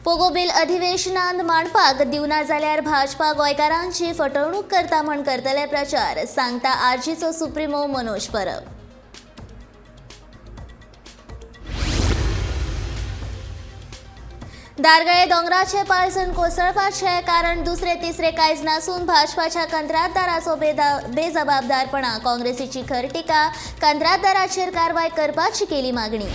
पोगो बिल अधिवेशनांत मांडपाक दिवना जाल्यार भाजपा गोंयकारांची फटवणूक करता म्हण करतले प्रचार, सांगता आरजीचो सुप्रिमो मनोज परब. धारगळे दोंगराचे पालसण कोसळपाचे कारण दुसरे तिसरे कांयच नासून भाजपाच्या कंत्राटदाराचो बेजबाबदारपणा. काँग्रेसीची खर टिका, कंत्राटदाराचेर कारवाय करपाची केली मागणी.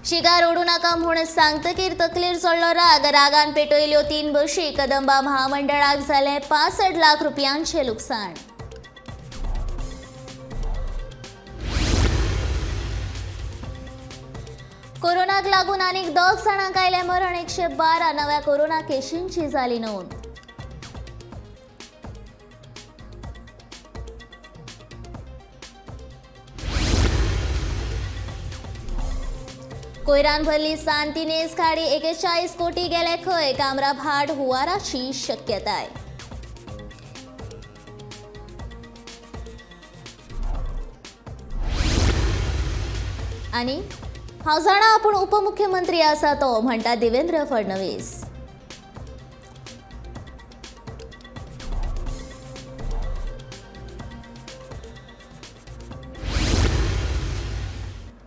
शिगार ओडू नाका म्हूण सांगतकीर तकलेर चडलो राग, रागान पेटयल्यो 3 बशी. कदंबा महामंडळाक जालें 65 लाख रुपयांचें लुकसाण. कोरोनाक लागून आनीक 2 जाणांक आयलें मरण, 112 नव्या कोरोना केशींची जाली नोंद. कोयरान भरली सांतिनेज खाडी, 41 कोटी गेले खंय, कामरा भाट हुवाराची शक्यताय. आनी हांव जाणा आपूण उपमुख्यमंत्री आसा तो, म्हणटा देवेंद्र फडणवीस.